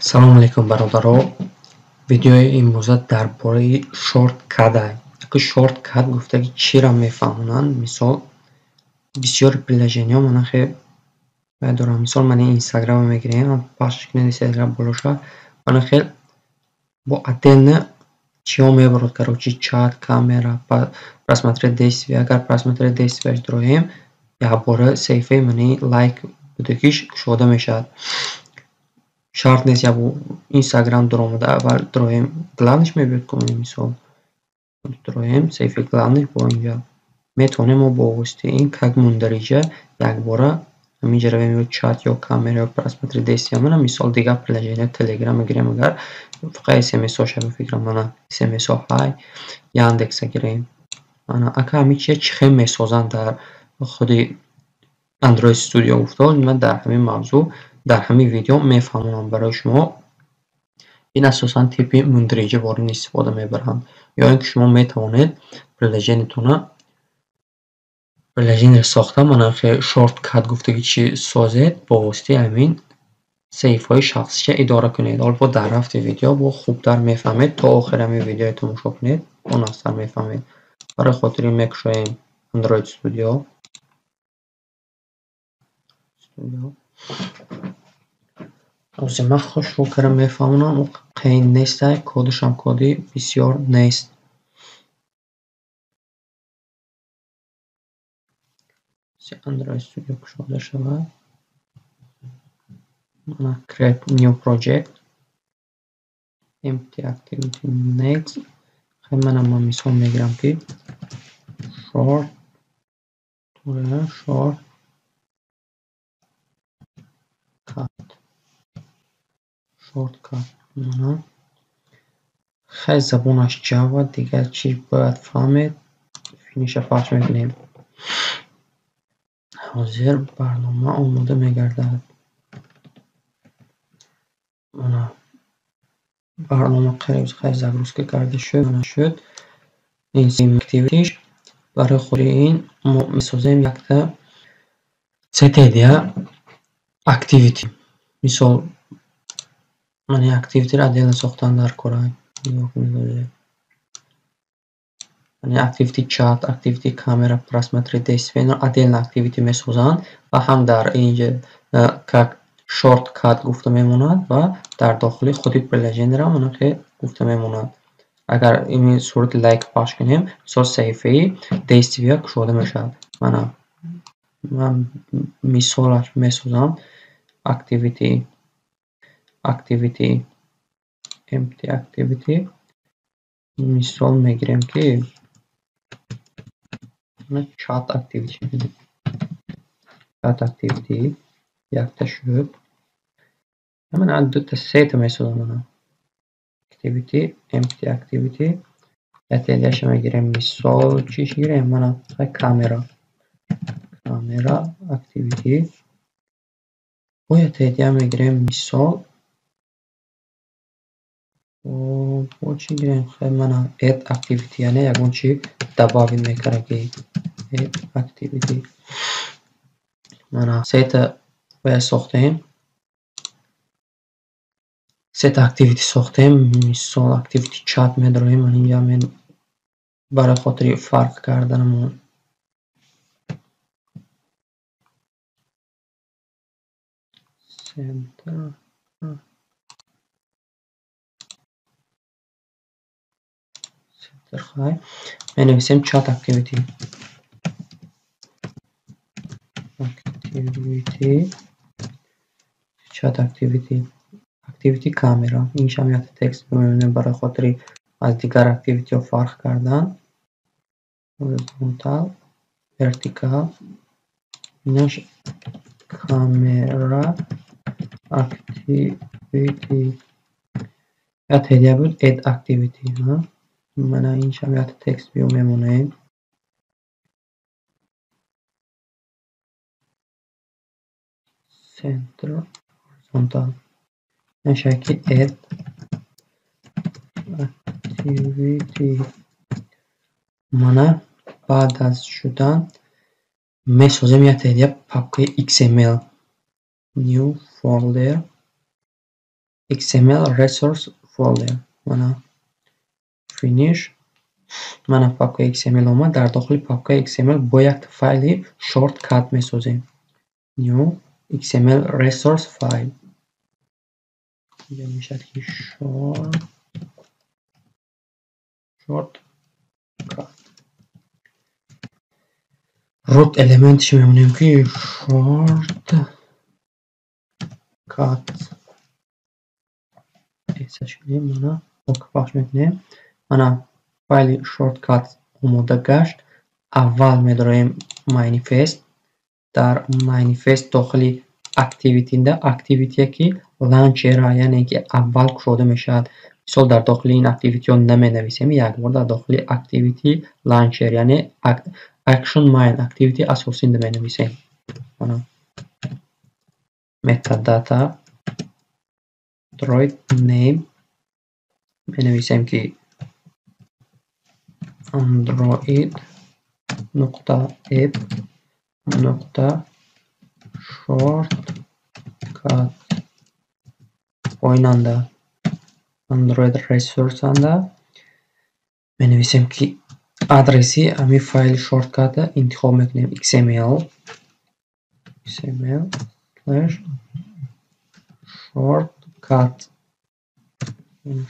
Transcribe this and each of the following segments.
Салому алейкум, бародаро. Видеои имрӯза дар бораи shortcut. Аку shortcut гуфтаги чиро мефаҳмонанд? Мисол, бисёри приложениҳо мана хе дорам. Мисол, мана Инстаграмро мегирем, пахш кунед Инстаграм болоша, мана хел бо отдельно чиҳо мебарод, короче, чат, камера, просмотр действия. Агар просмотр действияш дороем, якбора саҳифаи мани лайк будагиш кушода мешавад. Шарт нест як Инстаграм дуромада аввал дороем, главныйш мебиёд ку. Мисол, дороем саҳифаи главный, бо инҷа метавонем мо бо воситаи ин как мундариҷа якбора ҳаминҷа равем, ё чат, ё камера, ё просмотр действия. Мана, мисол, дигар приложения, Телеграм мегирем, агар фақат смсҳо шава, фикрам, мана смсҳо ҳай, Яндекса гирем. Мана, ака, ҳамин чиза чӣ хел месозанд дар худи Android Studio гуфтао, ман дар ҳамин мавзӯъ дар ҳамин видео мефаҳмонам барои шумо. Ин асосан типи мундариҷа ворин истифода мебаранд. Ё ин ки шумо метавонед приложениятонро, приложениеро сохта, мана shortcut гуфтаги чӣ созед, бо воситаи ҳамин саҳифаҳои шахсиша идора кунед. Ҳоло бо дар рафти видео бо хубтар мефаҳмед. То охири ҳамин видеоро тамошо кунед, бо нафтар мефаҳмед. Барои хотири мекушоем Android Studio. Ҳозир ман хушрӯ карда мефаҳмонам, қийин нестай, кодашам коди бисёр нест. Android Studio кушода шавад. Мана, create new project, empty activity, next. Хай, мана ман мисол мегирам, ки short cut, shortcut. Мана, хай, забонаш Java, дигар чӣ бояд фаҳмед. Finish пахш мекунем. Ҳозир барнома омода мегардад. Мана, барнома қариб хай загрузка карда шуд, мана шуд. Ин activity. Барои худи ин мо месозем якта CTD activity. Мисол, мана ин activity-ро отдельно сохтан дар кора. Нигоҳ кунед. Мана activity chat, activity камера, просмотр действия, ино отдельно activity месозанд ва ҳам дар инҷа как shortcut гуфта мемонад ва дар дохили худи приложениеро мана хе гуфта мемонад. Агар ин сурати лайк пахш кунем, мисол, саҳифаи действия кушода мешавад. Мана, ман мисолаш месозам: activity, activity, empty activity. Мисол мегирем, ки chat activity, chat activity якта шуд. Мана, дута, сета месозам. Мана activity, empty activity, якта мегирем. Мисол, чиш гирем? Мана, камера, камера activity. Бо якта мегирем, мисол, бо чӣ гирем? Хай, мана add activity, яъне ягон чи добавить мекардаги, add activity. Мана, сета бояд сохтем, сета activity сохтем. Мисол, activity chat медорем. Ман инҷа барои хотири фарқ карданамон center, center. Хай, менависем chat activity, activity chat activity, activity камера. Иншам якта текст мемонем барои хотири аз дигар activity-ҳо фарқ кардан. Horizontal, vertical. Инаш камера activity. Якта ҳидия буд, add activity. Мана, иншам якта текст биё мемонем. Center, horizontal. Мешавад, ки add activity. Мана, баъд аз шудан месозем якта ҳидия папкаи XML, new folder. XML resource folder. Мана finish. Мана папка XML омад. Дар дохили папка XML бо як файли shortcut месозем. New XML resource file. Инҷа мешавад ки shortcut. Root элементиш мемонем ки shortcut. Эсаш кунем, мана ок пахш мекунем. Мана файли shortcut омода гашт. Аввал медороем manifest. Дар manifest дохили activity-да activity ки launcher, яъне ки аввал кушода мешавад. Мисол дар дохили ин activity-ҳо наменависем, якбор дар дохили activity launcher, яъне action main activity асосинда менависем. Мана metadata Android name менависем ки Android нуқта app нуқта shortcut. Поинанда Android resource-анда менависем ки адреси ҳамин файли shortcut-а интихоб мекунем XML slash shortcut.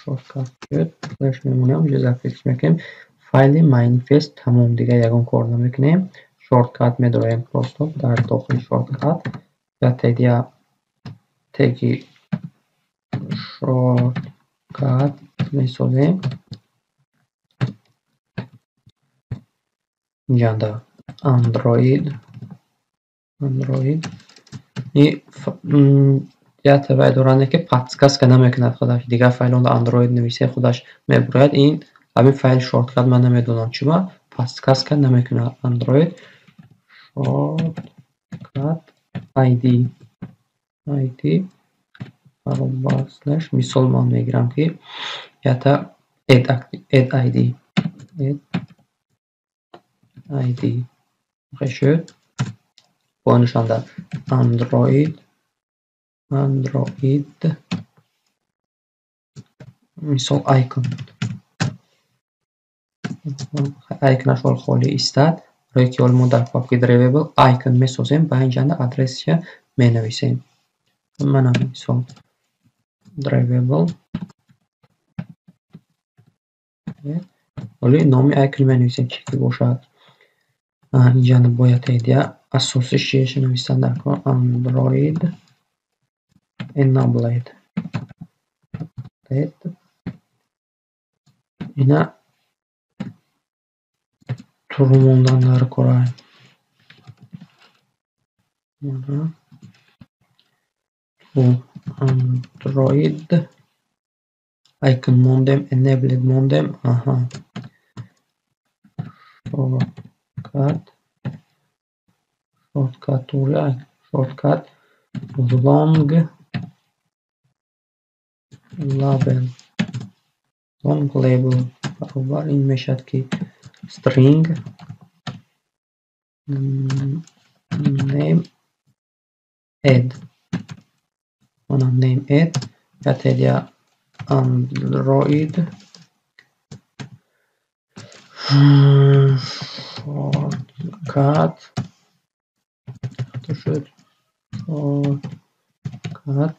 Shortcut slash мемонем, инҷо запись мекунем. Файли manifest тамом, дигар ягон кор намекунем. Shortcut медороем просто дар дохили shortcut я теги shortcut месозем. Инҷанда Android и як тавай доранд ки подсказка намекунад худаш. Дигар файлҳо Android нависе худаш мебурояд. Ин ҳамин файли shortcut ман намедонам чиба подсказка намекунад. Android shortcut ID баробар slash мисол ман мегирам ки ята add ID шуд. Поинашанда Android мисол icon. Icon-аш ҳол холӣ истад. Барое ки ҳол мо дар папки drawable icon месозем, ба инҷанда адресша менависем. Мана мисол drawable ҳоли номи icon менависем чӣ ки бошад. Инҷанда бояд идея асосиш чиеша нависан дар кор Android enabled. Ина туру мондан дар кора. Android icon мондем, enabled мондем. Аҳа. Shortcut shortcut long label баробар ин мешавад ки string name add. Мана name add я Android shortcut shortcut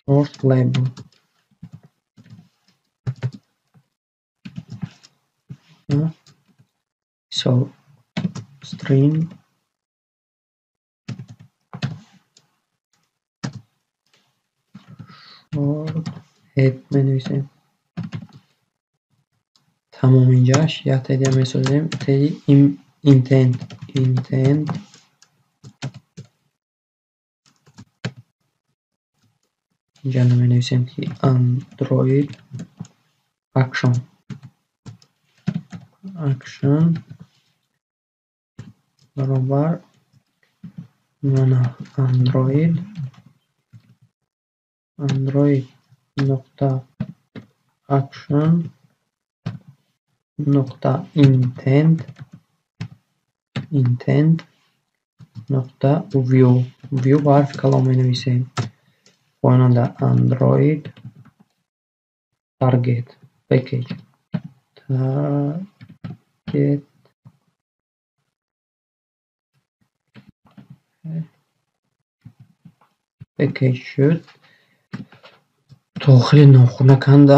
short label. So string short head менависем. Тамом инҷаш як теги месозем. Теги intent инҷа менависем ки Android action баробар мана Android нуқта action нуқта intent Нуқта view. View ба ҳарфи калон менависем. Поёнанда Android target package. Target package шуд. Дохили нохуна канда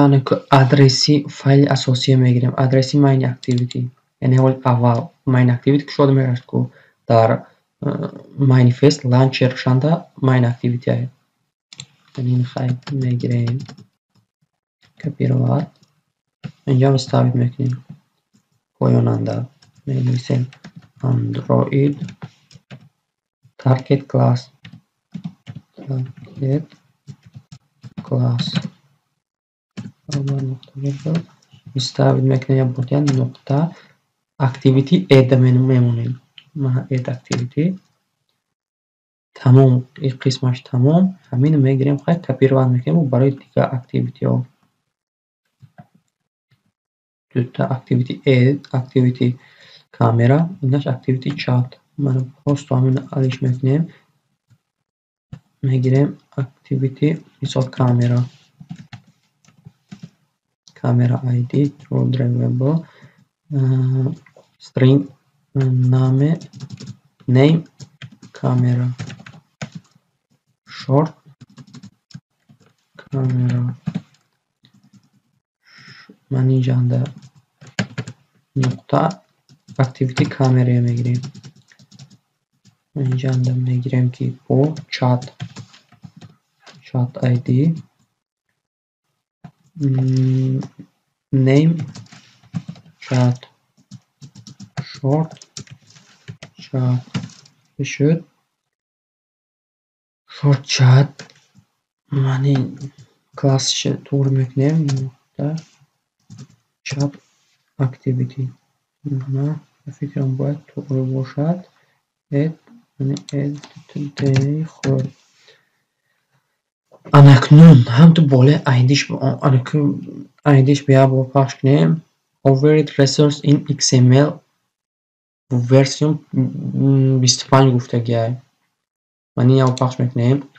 адреси файли асосие мегирем. Адреси main activity. Яъне аввал main activity кушода мешавад, ку дар manifest launcher шанда main activity. Яъне хай мегирем. Копировать. Инҷа вставить мекунем. Поёнанда менависем Android target class. Target class. Вставить мекунем як бор нуқта activity add мемонем. Мана add activity. Тамом, ин қисмаш тамом. Ҳаминро мегирем, хай копировать мекунем барои дигар activity-ҳо. Дута activity add, activity камера, инаш activity chat. Мана просто ҳаминро алиш мекунем. Мегирем activity мисол камера. Камера ID drawable string name camera short camera. Ман инҷанда нуқта activity камера мегирем. Инҷанда мегирем ки бо chat chat ID name chat short chat шуд. Short chat ман ин классша туғри мекунем. Нуқта chat activity. Мана ба фикрам бояд туғри бошад. Add add хӯрд. Анакнун ҳамту болои ID-ш ID-ш як бор пахш кунем. Override resource in XML version 25 гуфтагиай. Ман ин як пахш мекунем.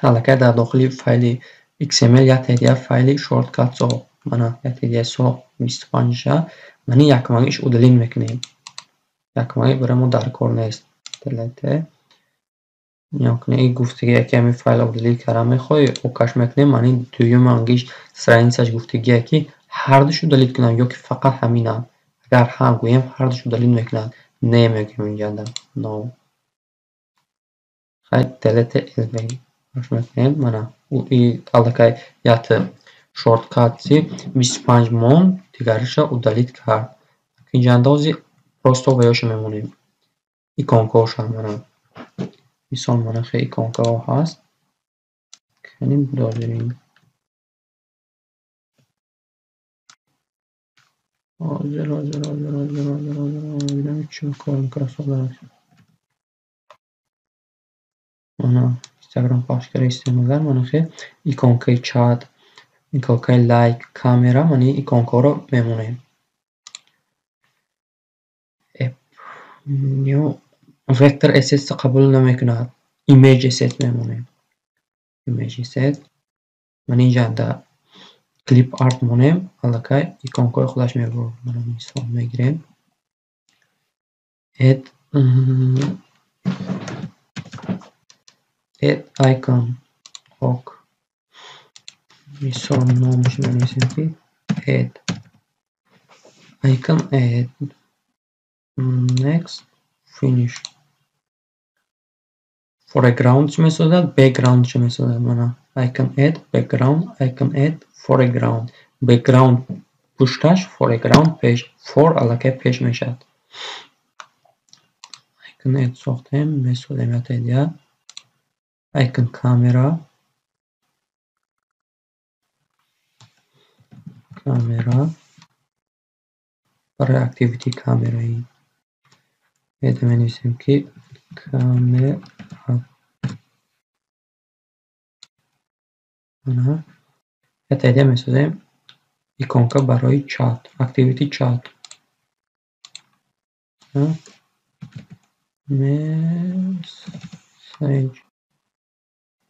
Аллакай дар дохили файли XML як теъдод файли shortcut сохт. Мана як теъдод сохт 25-ша. Ман ин якмагиш удалить мекунем. Якмаги барои мо дар кор нест. Delete. Ин гуфтагие ки ҳамин файлро удалить кардан мехоҳӣ, окаш мекунем. Ман ин дуюм ангиш страницаш гуфтагие ки ҳардуш удалить кунам ё ки фақат ҳаминам. Агар ҳам гӯем ҳардуш удалить мекунад. Не мегӯем инҷанда. No. Хай delete lv пахш мекунем. Мана аллакай якта shortcut-и 25 монд, дигариша удалить кард. Инҷанда ози просто ваёша мемонем. Иконкаҳоша мана. Мисол мана хе иконкаҳо ҳаст. Кани дозирем. Ҳозир ҳозир ҳозир ҳозир ҳозир ҳозир бинам чӣ кор мекунад содда. Мана Instagram пахш карда истем агар мана хе иконкаи чат, иконкаи лайк, камера, мана ин иконкаҳоро мемонем. New vector assets қабул намекунад. Image asset мемонем. Image asset. Мана инҷанда clip art монем, аллакай иконкаҳои худаш мебурад. Мана мисол мегирем. Add add icon ok. Мисол номаш менависем ки add icon add next finish. Foreground чӣ месозад, background чӣ месозад. Мана icon add background, icon add foreground. Background пушташ, foreground пеш. For аллакай пеш мешавад. Icon add сохтем, месозем як теъдод. Icon camera. Камера барои activity камераи. Менависем ки камера. Мана як теъдод месозем иконка барои чат, activity chat. Message.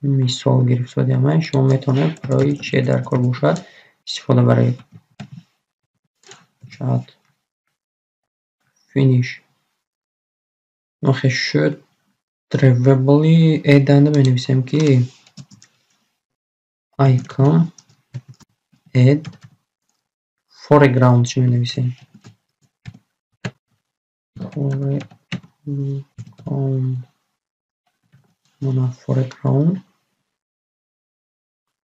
Мисол гирифтодиам. Шумо метавонед барои чие дар кор бошад истифода баред. Chat finish. Охе шуд. Drawable add менависем ки icon add foreground чӣ менависем? Foreground. Мана foreground.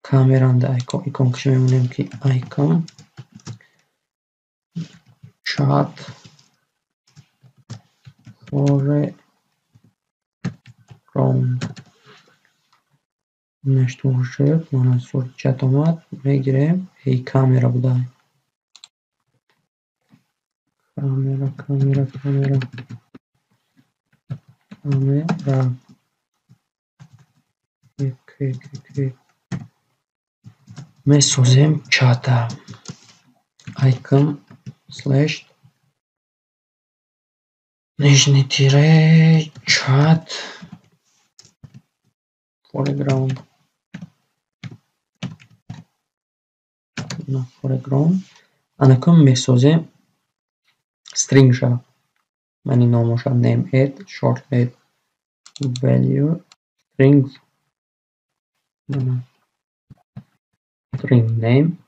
Камеранда иконкашо мемонем ки icon chat foreground. Инаш шуд. Мана сурати чат омад. Мегирем. Эй, камера буда. Камера, камера, камера. Камера. Месозем чата. Icon slash нижний тире chat foreground. Foreground. Анакун месозем stringша. Мани номоша name add short add value string. String name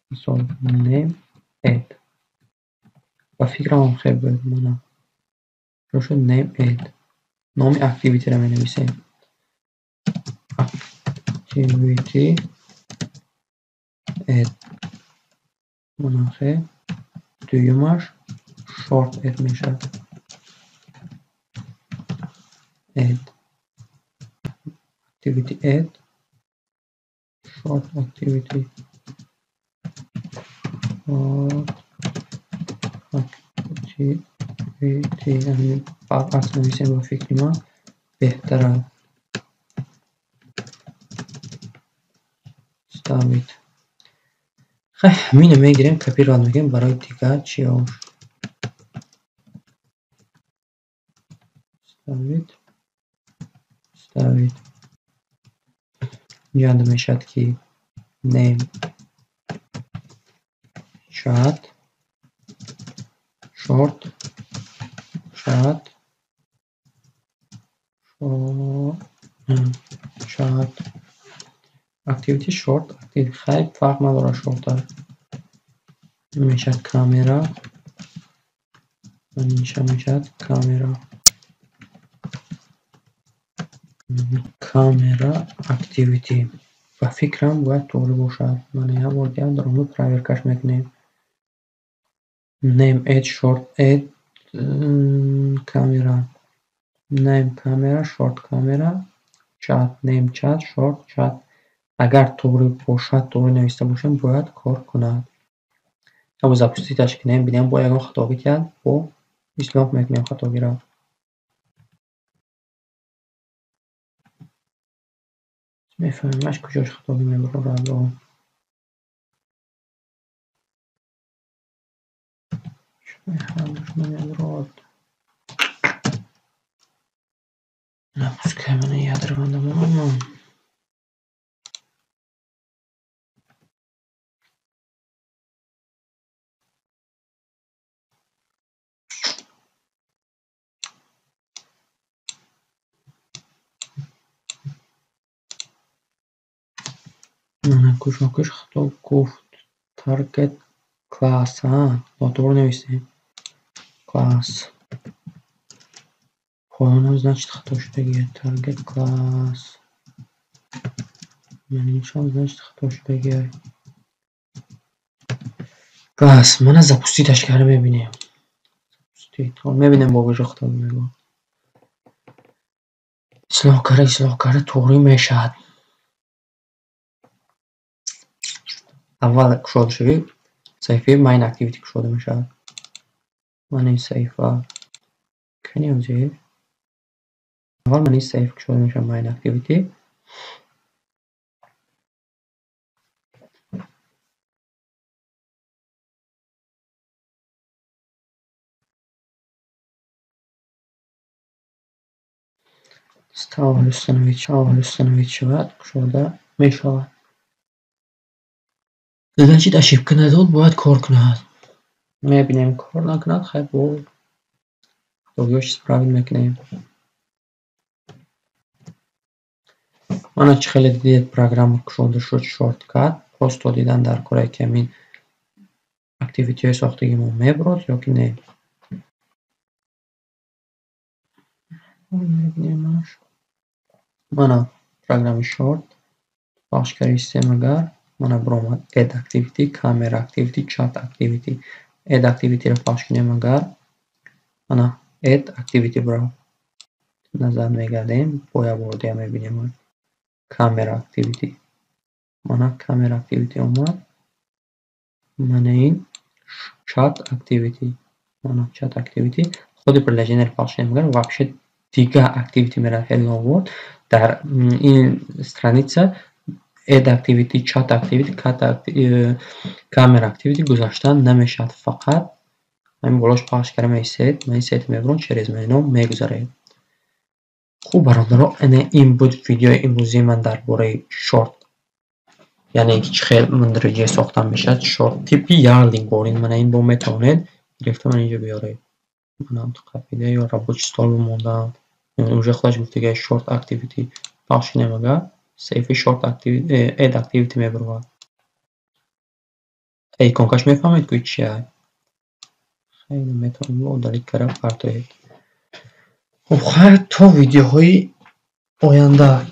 мисол name add. Ба фикрам хел буд. Мана шуд name add. Номи activity-ро менависем. Activity add. Мана хел. Дуюмаш short add мешавад. Add. Activity add. Short activity. Short activity. Баръакс нависем ба фикри ман беҳтар аст. Ставить. Хай, ҳаминро мегирем, копировать мекунем барои дигар чиҳош. Ставить. Ставить. Инҷо мешавад ки name chat short chat chat activity short activity. Хай, фарқ надорад шорта. Мешавад камера. Инша мешавад камера. Камера activity. Ба фикрам бояд тоғри бошад. Мана як бор дигар дар онро проверкаш мекунем. Name add short add камера. Name camera short camera chat name chat short chat. Агар тоғри бошад, тоғри нависта бошем, бояд кор кунад. Або запуститаш кунем, бинем бо ягон хатогӣ кард, бо ислоҳ мекунем хатогиро. Мефаҳмем куҷош хатогӣ мебарорад. Ҳардуш намебарорад. Напускай мана ядрованда монам. Мана кӯшокиш хато гуфт. Target class. Нотуғри нависем. Class. Поёнам значит хато шудагия. Target class. Мана иншам значит хато шудагия. Класс. Мана запуститаш карда мебинем. Запустит. Мебинем бо куҷо хато мегӯяд. Ислоҳ карда, ислоҳ карда туғри мешавад. Аввал кушода шавӣ саҳифаи main activity кушода мешавад. Мана ин саҳифа. Кани ҳозир? Аввал мана ин саҳифа кушода мешавад main activity. Установить шавад, кушода мешавад. Значит, ошибка надод, бояд кор кунад. Мебинем, кор накунад, хай, бо хатогиҳош исправить мекунем. Мана, чӣ хеле дидед, программа кушода шуд, Shortcut. Просто дидан дар кора, ки ҳамин activity-ҳои сохтагии мо мебурад ё ки не. Мебинемаш. Мана программи Short пахш кардистем агар, мана биромад Add Activity, Camera Activity, Chat Activity. Add Activity-ро пахш кунем агар, мана Add Activity биравад. Назар мегардем, бо як бор дига мебинем Camera Activity. Мана Camera Activity омад. Мана ин Chat Activity. Мана Chat Activity. Худи приложение-ро пахш кунем агар, вообще дига activity меравад, Hello World. Дар ин страница Add Activity, Chat Activity, Camera Activity гузаштан намешавад. Фақат ҳамин болош пахш карда меистед, ман ин сет мебурам, через меню мегузаред. Хуб, бародаро, ана ин буд видеои имрӯзии ман дар бораи Short, яъне ки чӣ хел мундариҷа сохта мешавад Short типи ярлик борин. Мана ин бо метавонед гирифта ман инҷо биёред. Манам қапида ё рабочий стол бимондаам. Уже худаш гуфтага Short Activity пахш кунем агар, саҳифаи Short Activity, Add Activity мебурад. Иконкаш мефаҳмед, ки чия? Хеле метавонед удалить карда партоед. Хуб, хайр, то видеоҳои оянда.